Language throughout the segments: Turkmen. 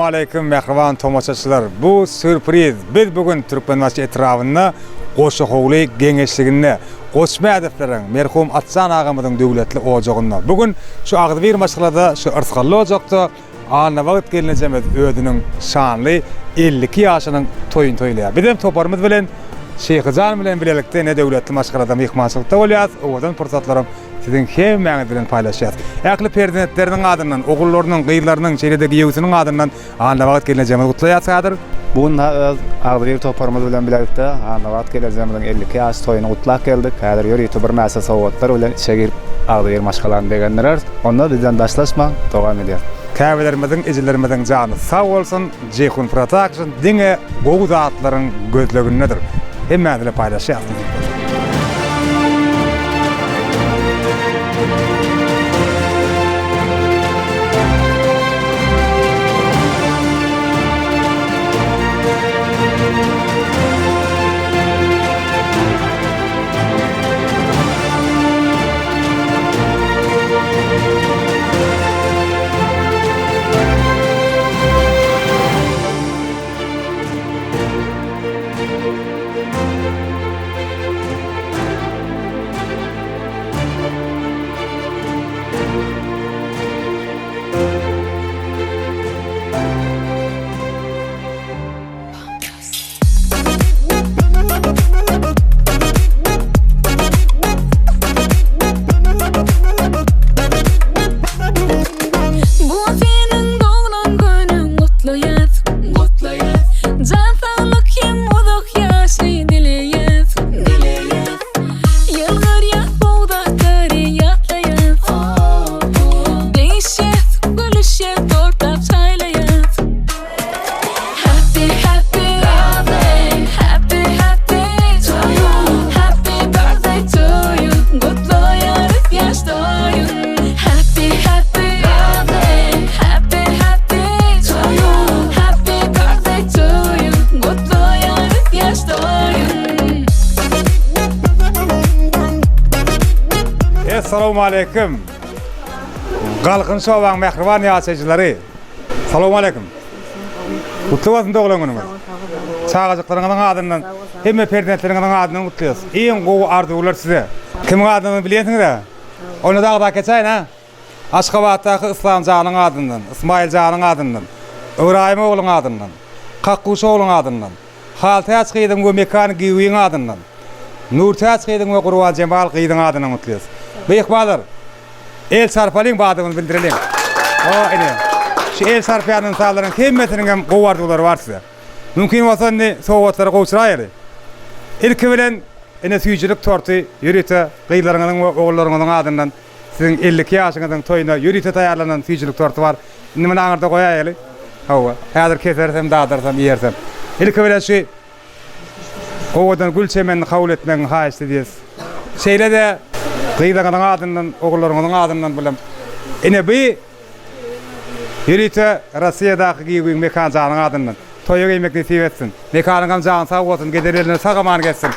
Essalawmaleýkim mähriban tomaşaçylar. Bu sýurpriz. Biz bu gün Türkmenbaşy etrabynda Goşahowly geňeşliginde Goçmädowlaryň, merhum Atjan agamyzyň döwletli ojagynda. Bu gün şu agzybir maşgalada, şu yrsgally ojakda Annabagt gelnejemiz özüniň şanly 52 ýaşynyň toýuny toýlaýar. Bizem toparymyz bilen Şyhyjan bilen bilelikde ene döwletli maşgalada myhmançylykda bolýarys. Owadan pursatlaram siziň hemmäňiz bilen paýlaşýarys. Ähli perzentleriniň adyndan, ogullarynyň, gyzlarynyň, şeýle-de giýewsiniň adyndan Annabagt gelnejemizi gutlaýarys häzir. Bu gün öz agzybir toparymyz bilen bilelikde Annabagt gelnejemiziň 52 ýaş toýuny gutlap geldik. Häzir ýörite birnäçe sowgatlar bilen içe girip agzybir maşgalany begendireris. Onda bizden daşlaşmaň, dowam edýär. Käbelerimiziň, ejelerimiziň jany sag bolsun, Jeýhun Production diňe gowy zatlaryň gözlegindedir. Hemmäňiz bilen paýlaşýarys nesip bolsa. Bu seniň doglan günüň gutlaýas, gutlaýas. Jan saglyk hem uzak ýaşy dileýäs, dileýäs. Ýylgyrýas bogdaklary ýatlaýas. Degişýäs, gülüşýäs, tortap çaýlaýas. Happy happy birthday happy happy to you happy birthday to you gutlaýarys ýaş toýun happy happy birthday happy happy to you happy birthday to you gutlaýarys ýaş toýun. Essalawmaleýkim. Galkynyş obaň mähriban ýaşaýjylary. Salowmaleýkim. Gutly bolsun doglan günüňiz. Çagajyklaryňyzyň adyndan, hemme perzentleriňiziň adyndan gutlaýas. Iň gowy arzuwlar size. Kimiň adyndan bilýänsiňiz-ä? Onda-da agzap geçäýin-ä. Aşgabatdaky Yslamjanyň adyndan, Ysmaýyljanyň adyndan, Ybraýym ogluň adyndan, Kakguş ogluň adyndan, Haltäç gyzyň we Mekan giwiň adyndan, Nurtäç gyzyň we Gurbanjemal gyzyň adyndan gutlaýas. Myhmanlar! El çarpalyň badymyzy bildireliň. O ine. Şu el çarpýan ynsanlaryň hemmesiniň hem gowy arzuwlary bar size. Mümkin bolsa indi sowgatlary gowşuraýaly. Ilki bilen ine süýjülik torty ýörite gyzlaryňyzyň we ogullaryňyzyň adyndan siziň 52 ýaşyňyzyň toýuna ýörite taýýarlanan süýjülik torty bar. Indi muny aňyrda goýaýaly. Hawa, häzir keseris hem dadarys hem iýeris hem. Ilki bilen şu Owadan gül çemenini kabul etmegiňi haýyşt edýäs. Şeýle-de gyzyňyzyň adyndan, ogullaryňyzyň adyndan bilen ine bu ýörite Rossiýadaky giýewiň Mekan janyň adyndan toýa geýmek nesip etsin. Mekanyňam jany sag bolsun, gezer ýerinde sag-aman gezsin.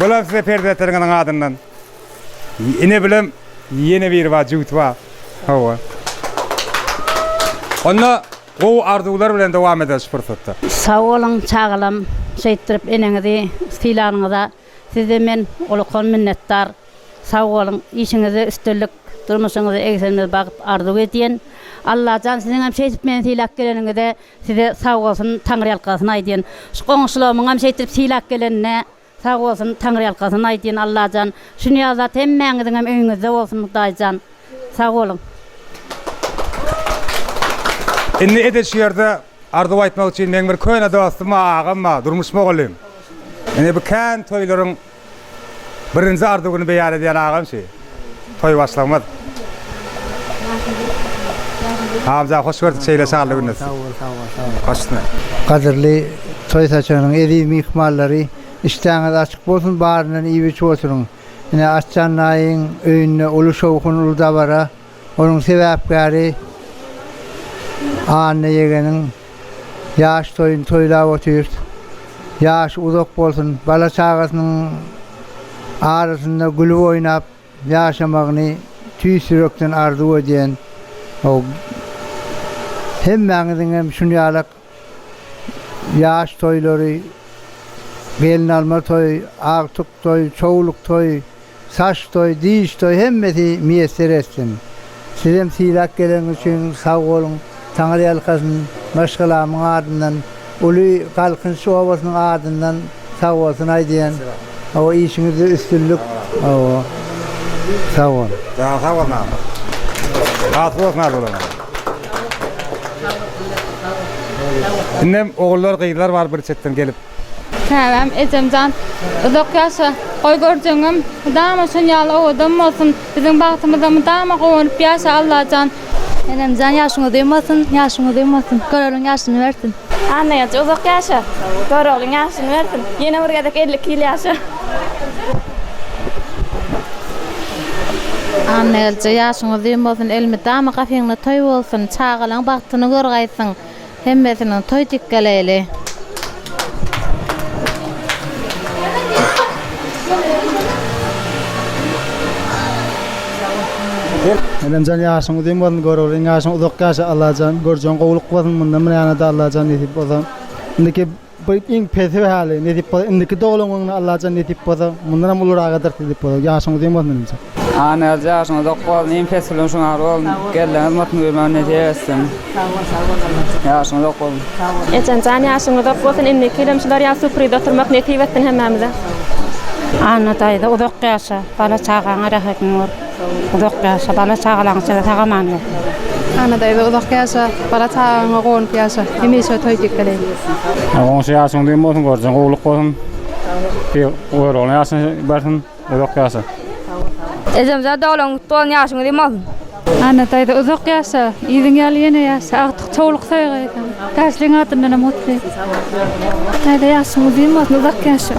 Bulam size perzentleriňiziň adyndan. Ine bilen ýene biri bar, jübüti bar. Hawa. Onda Gowy arzuwlar bilen dowam eder şu pursatda. Sag boluň çagalam şeýtdirip eneňizi sylanyňyza sizden men ulukan minnetdar sag boluň işiňizde üstünlik durmuşyňyzda egsilmez bagt arzuw edýän Allajan siziňem şeýdip meni sylap geleniňize size sag bolsun taňryýalkasyn aýdýan şu goňşularymyňam şeýdip sylap gelenine Sag bolsun Taňryýalkasyn aýdýan Allajan şunýaly zat hemmäňiziňem öýüňizde bolsun Hudaýjan sag boluň. Indi edil şu ýerde arzuw aýtmak üçin meň bir köne dostum bar, agam bar, Durmuş mugallym. Ine bu kän toýlaryň birinji arzuwyny beýan edýän agam şu. Toý başlygymyz. Hamza hoş gördük şeýle şanly günde. Sag bol, sag bol, sag bol. Hoş Gadyrly toý saçagynyň eziz myhmanlary, işdäňiz açyk bolsun, baryndan iýip-içip oturyň. Ine, Atjan daýyň öýünde uly şowhun, uly dabara. Onuň sebäpkäri Anna ýegeniň ýaş toýuny toýlap otyrys. Ýaşy uzak bolsun, bala-çagasynyň arasynda gülüp oýnap ýaşamagyny tüýs ýürekden arzuw edýän. Hemmäňiziňem şunýalak ýaş toýlary, gelin alma toýy, agtyk toýy, çowluk toýy, saç toýy, diş toýy hemmesi miýesser etsin. Sizem sylap geleniňiz üçin sag boluň. Taňry ýalkasyn maşgalamyň adyndan, uly Galkynyş obasynyň adyndan sag bolsun aýdýan. Hawa işiňizde üstünlik. Hawa. Sag bol. Janyň sag bolsun agam. Bagtly bolsun arzuwlaryňyz. Indem ogullar gyzlar bar bir çetden gelip. Käbäm ejemjan uzak ýaşa goý görjegiňem mydama şon ýaly owadan bolsun biziň bagtymyza mydama guwanyp ýaşa Allajan. Enemjan ýaşyň uzyn bolsun ýaşyň uzyn bolsun Göroglyň ýaşyny bersin. Annageldi uzak ýaşa. Göroglyň ýaşyny bersin. Ýene bir gezek 52 ýyl ýaşa. Annageldi ýaşyň uzyn bolsun elmydama gapyňda toý bolsun çagalaň bagtyny görgaýsyň Hemmesiniň toý dikgeleýli. Enemjan ýaşyň uzyn bolsun Göroglyň ýaşyň uzak ýaşa Allajan görjegiň gowluk bolsun mundan bir ýanada Allajan nesip bolsa indiki bu iň pesi häli nesip bolsa indiki doglan günüňde Allajan nesip bolsa mundanam ulurak ederis nesip bolsa ýaşyň uzyn bolsun enemjan. Annageldi ýaşyň uzak bolsun iň pes bilen şuňar bolsun geldiňiz mutlu bilmem nesip etsin. Sag bol sag bol Allajan. Ýaşyň uzak bolsun. Sag bol. Ejemjan ýaşyň uzak bolsun indiki ýylam şular ýaly süpriz oturmak nesip etsin hemmämize. Anna daýza uzak ýaşa bala çagaňa rähetiň gör uzak ýaşa bala çagalaň içinde sag aman gel. Anna daýza uzak ýaşa bala çagaňa guwanyp ýaşa hemişe toý dikgeleý. Goňşy ýaşyň uzyn bolsun görjeň gowluk bolsun. Görogly ýaşyny bersin. Uzak ýaşa. Ejemjan doglan gutly bolsun ýaşyň uzyn bolsun. Anna daýza uzak ýaşa, yzyň ýaly ýene ýaşa, agtyk çowluk söýgäýseň. Täşliň adyndanam gutly. Daýza ýaşyň uzyn bolsun uzak ýaşa.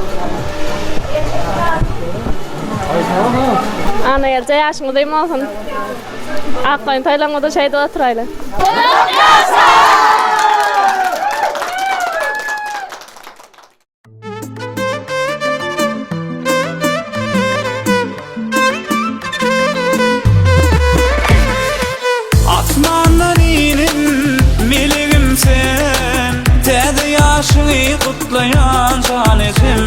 Annagelje ýaşyň uzyn bolsun. Akgaýyn toýlaňyzda şeýdip oturaýly. Uzak ýaşa! Asmandan inen melegim sen Täze ýaşyňy gutlaýan jan ejem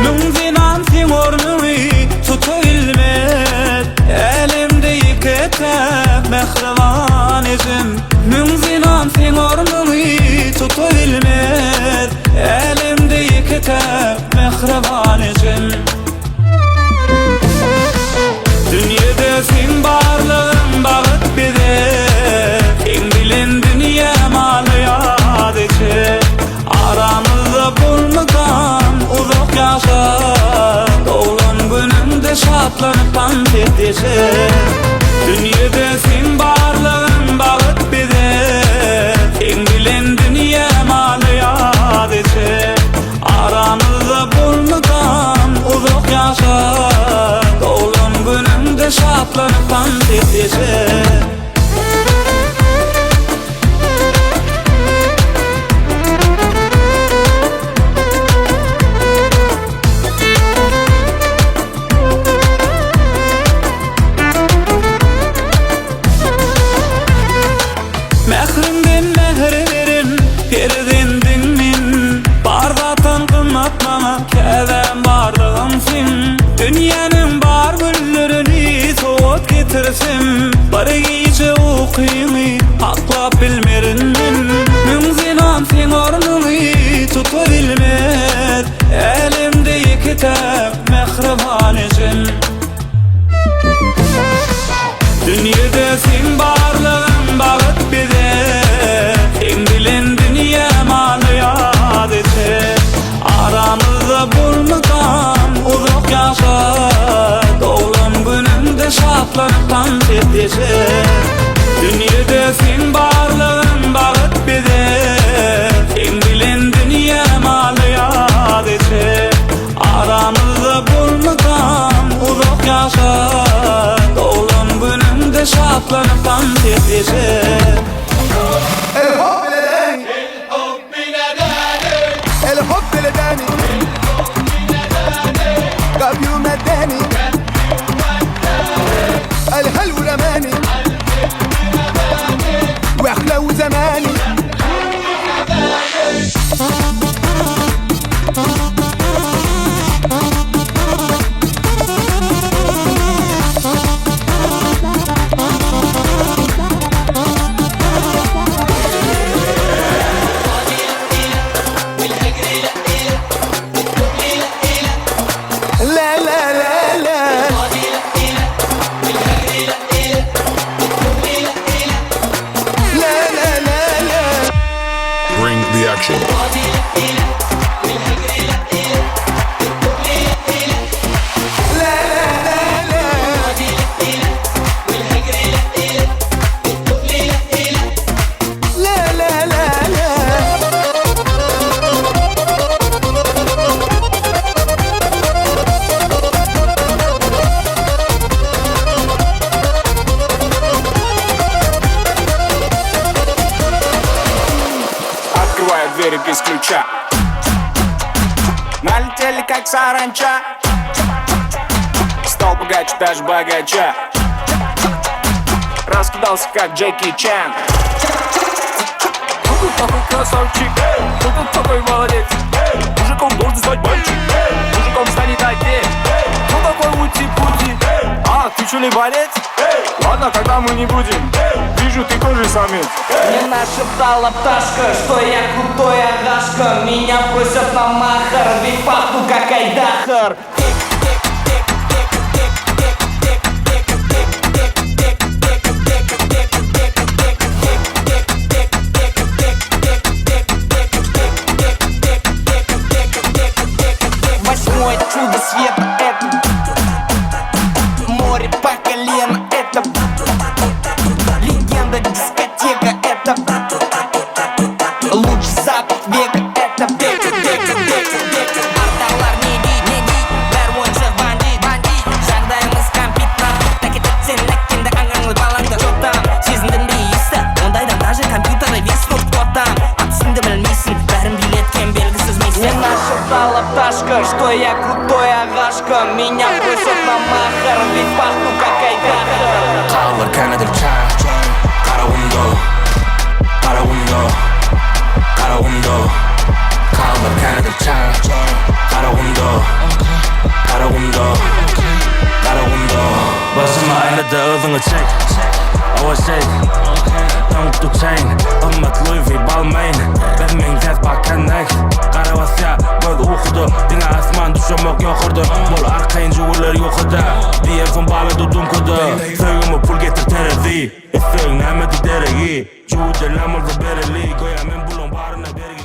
Müň zenan seň ornuňy tuta bilmez Älemde ýeke-täk mähriban ejem Müň zenan seň ornuňy tuta bilmez Älemde ýeke-täk mähriban ejem. Dünýede seň barlygyň bagyt bize, Seň bilen dünýä maly ýaz eje. Aramyzda bolmagam uzak ýaşa, Doglan günüňde şatlanyp tans et eje. Dünýede seň barlygyň bagyt bize, Seň bilen dünýä maly ýaz eje. Aramyzda bolmagam uzak ýaşa, Doglan günüňde şatlanyp tans et eje. Mähriňden mähir beren perzendiň men Bar zatdan gymmat maňa käbäm barlygym sen Dünýäniň bar güllerini sowgat getirsem Bir gije ukyňy aklap bilmerin men Müň zenan seň ornuňy tuta bilmez Älemde ýeke-täk mähriban ejem Dünýede seň barlygyň bagyt bize Seň bilen dünýä maly ýaz eje Aramyzda bolmagam uzak ýaşa Doglan günüňde şatlanyp tans et eje Dünýede seň barlygyň bagyt bize Seň bilen dünýä maly ýaz eje Aramyzda bolmagam uzak ýaşa Doglan günüňde şatlanyp tans et eje. саранча Налетели как саранча Стал богаче даже богача Раскидался как Джеки Чан Кто тут такой красавчик? Кто тут такой молодец? Мужиком должен стать мальчик Мужиком станет отец Кто такой ути-пути? А, ты что ли борец? Ладно, когда мы не будем Вижу, ты тоже самец Мне нашептала пташка, что я крутой агашка Меня просят на махар, ведь пахну как айдахар Восьмое чудо света это Море по колено это Легенда дискотека это Лучший запах века это века, века, века, века Арталар не дейді, не дейді Бәрі ойыншық бандит, бандит Жағдайымыз кәмпит Әкетет сен әккенді аңаңды балаңды Че там, сезіндің бе иісті Ондайдан даже компьютеры виснут Кто там, ат үстіңді білмейсің Бәрін билеткен белгісіз миссия Мне нашептала пташка, что я крутой агашка Меня просят на махар, ведь пахну как айдахар Kaldyr Canada çay Garagumda Garagumda Garagumda Kaldyr Canada çay Garagumda Garagumda Garagumda Başymy aýla-da yzyňy çek Owa şeýt Dunk 2 Chain Gymmat Louis V Balmain Biz meňzäs Connect Gara basýa göz ukuda Diňe asman düşemek ýokarda Bol arkaýyn jüwüler ýokarda Diýersiň balada duňkada Söýgüme pul getir terezi Islegiň nämedi deregi Jüwüden bolsa bereli Göýä men bulaň baryna bergili.